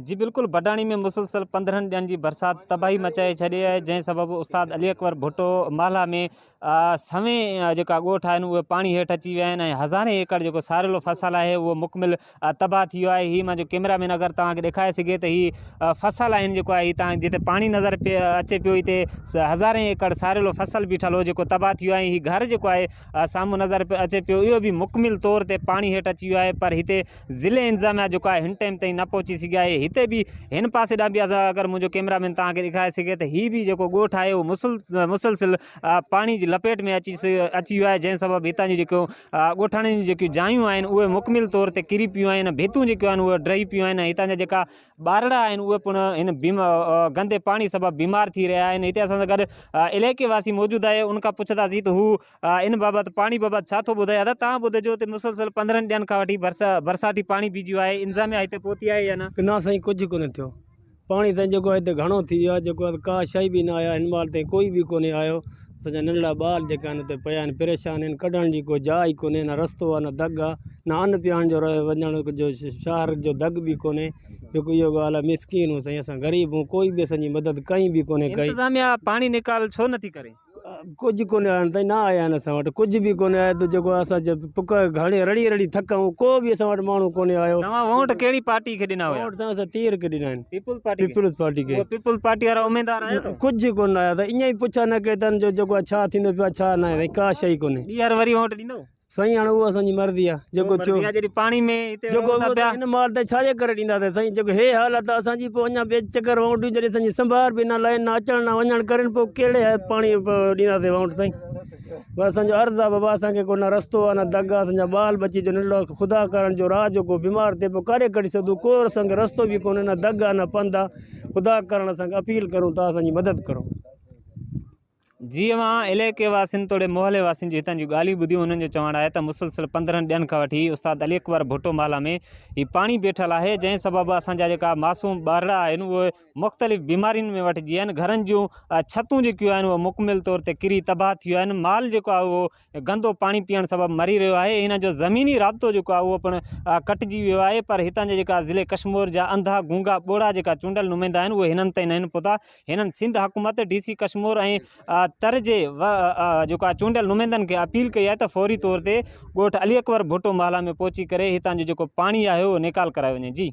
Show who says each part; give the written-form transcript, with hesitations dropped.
Speaker 1: جي بلڪل بڊاڻي ۾ مسلسل 15 ڏينهن جي برسات تباهي مچائي ڇڏي آهي جنهن سبب استاد علي اڪبر ڀٽو محلا ۾ سوين جيڪا ڳوٺ آهن اهي پاڻي هيٺ اچي ويا آهن ۽ هزارين ايڪڙ جيڪو ساريلو فصل آهي اهو مڪمل تباهه ٿي ويو آهي هي منهنجو ڪيمرا مين اگر توهان کي ڏيکاري سگهي ته هي فصل آهن جيڪو آهي هتان جتي پاڻي نظر پي اچي پيو هتي هزارين ايڪڙ ساريلو فصل بيٺل هو جيڪو تباهه ٿي ويو آهي هي گهر جيڪو آهي سامهون نظر اچي پيو اهو به مڪمل طور تي پاڻي هيٺ اچي ويو آهي پر هتي ضلعي انتظاميا جيڪو آهي هن ٽائيم تائين نه پهچي سگهي آهي هتي به هن پاسي ڏانهن به اسان اگر منهنجو ڪيمرا مين توهان کي ڏيکاري سگهي ته هي به جيڪو ڳوٺ آهي اهو مسلسل پاڻي جي لپيٽ ۾ اچي اچي ويو آهي جنهن سبب هتان جون جيڪيون ڳوٺاڻن جون جيڪيون جايون آهن اهي مڪمل طور تي ڪري پيون آهن ڀتون جيڪيون آهن اهي ڊهي پيون آهن هتان جا جيڪا ٻارڙا آهن اهي پڻ هن گندي پاڻي سبب بيمار ٿي رهيا آهن هتي اسان سان گڏ علائقي واسي موجود آهي ان کان پڇنداسين ته هو ان بابت پاڻي بابت ڇا ٿو ٻڌائي ادا توهان ٻڌجو ته مسلسل 15 ڏينهن کان وٺي برساتي پاڻي بيهجي ويو آهي انتظاميا هتي پهتي آهي يا نه؟
Speaker 2: نه سائين ڪجهه ڪونه ٿيو پاڻي سائين جيڪو هتي گهڻو ٿي ويو آهي جيڪو ڪا شئي به نه آئي آهي هن مهل تائين ڪوئي به ڪونهي آيو اسان جا ننڍڙا ٻار جيڪا آهن اتي پيا آهن پريشان آهن ڪڍڻ جي ڪو جاء ئي ڪونهي نه رستو آهي نه دڳ آهي نه ان پيهڻ جو وڃڻ جو شهر جو دڳ به ڪونهي جيڪو اهو ڳالهه آهي مسڪين هون سائين اسان غريب هون ڪوئي به اسان جي مدد ڪائي به ڪونهي ڪئي.
Speaker 1: انتظاميا پاڻي نيڪال ڇو نٿي ڪري؟
Speaker 2: ڪجهه ڪونهي آيو تائين نه آيا آهن اسان وٽ ڪجهه به ڪونهي آيو ته جيڪو اسان جي پڪ گهڻي رڙي رڙي ٿڪ آهيون ڪو به اسان وٽ ماڻهو ڪونهي آيو.
Speaker 1: توهان ووٽ ڪهڙي پارٽي کي ڏنا هيا؟
Speaker 2: ووٽ ته اسان تير کي ڏنا آهن.
Speaker 1: پيپلز پارٽي کي؟
Speaker 2: پيپلز پارٽي کي.
Speaker 1: اهي پيپلز پارٽي وارا اميدوار آيا اٿو؟
Speaker 2: ڪجهه ڪونه آيا اٿا ائين ئي پڇا نه ڪئي اٿن جو جيڪو آهي ڇا ٿيندو پيو آهي ڇا ناهي سائين ڪا شئي ڪونهي.
Speaker 1: ٻيهر وري ووٽ ڏيندو؟
Speaker 2: سائين هاڻي اهو اسان جي مرضي آ جيڪو ٿيو
Speaker 1: مرضي آ جڏهن پاڻي ۾ هتي
Speaker 2: جيڪو
Speaker 1: رهو ٿا پيا
Speaker 2: هن مال تي ڇا جي ڪري ڏينداسين سائين جيڪو هي حالت آ اسان جي پوء اڃا ٻئي چڪر ووٽ ڏيون جڏهن اسان جي سنڀار به نه لهن نه اچڻ نه وڃڻ ڪرين پوء ڪهڙي پاڻي ڏينداسين ووٽ سائين بس اسان جو عرض آ بابا اسان کي ڪو نه رستو آ نه دڳ آ اسان جا ٻال ٻچي جو ننڍڙو خدا ڪرڻ جو راهه جو ڪو بيمار ٿئي پيو ڪاڏي ڪڍي سگهندو ڪو اسان کي رستو به ڪونهي نه دڳ آ نه پنڌ آ خدا ڪرڻ اسان کي اپيل ڪرون ٿا اسان جي مدد ڪرو.
Speaker 1: جي اوهان علائقي واسين توڙي محلي واسين جون هتان جون ڳالهيون ٻڌيون انهن جو چوڻ آهي ته مسلسل 15 ڏينهن کان وٺي استاد علي اڪبر ڀٽو محلا ۾ هي پاڻي بيٺل آهي جنهن سبب اسان جا جيڪا معصوم ٻارڙا آهن اهي مختلف بيمارين ۾ وٺجي ويا آهن گهرن جون ڇتون جيڪيون آهن اهي مڪمل طور تي ڪري تباهه ٿي ويا آهن مال جيڪو آهي اهو گندو پاڻي پيئڻ سبب مري رهيو آهي هن جو زميني رابطو جيڪو آهي اهو پڻ ڪٽجي ويو آهي پر هتان جا جيڪا ضلعي ڪشمور جا انڌا گونگا ٻوڙا جيڪا چونڊيل نمائندا آهن اهي هنن تائين ناهن پهتا هنن سنڌ حڪومت ڊي سي ڪشمور ۽ تر جي جيڪو آهي چونڊيل نمائندن کي اپيل ڪئي آهي ته فوري طور تي ڳوٺ علي اڪبر ڀٽو محلا ۾ پهچي ڪري هتان جو جيڪو پاڻي آهي اهو نيڪال ڪرايو وڃي جي.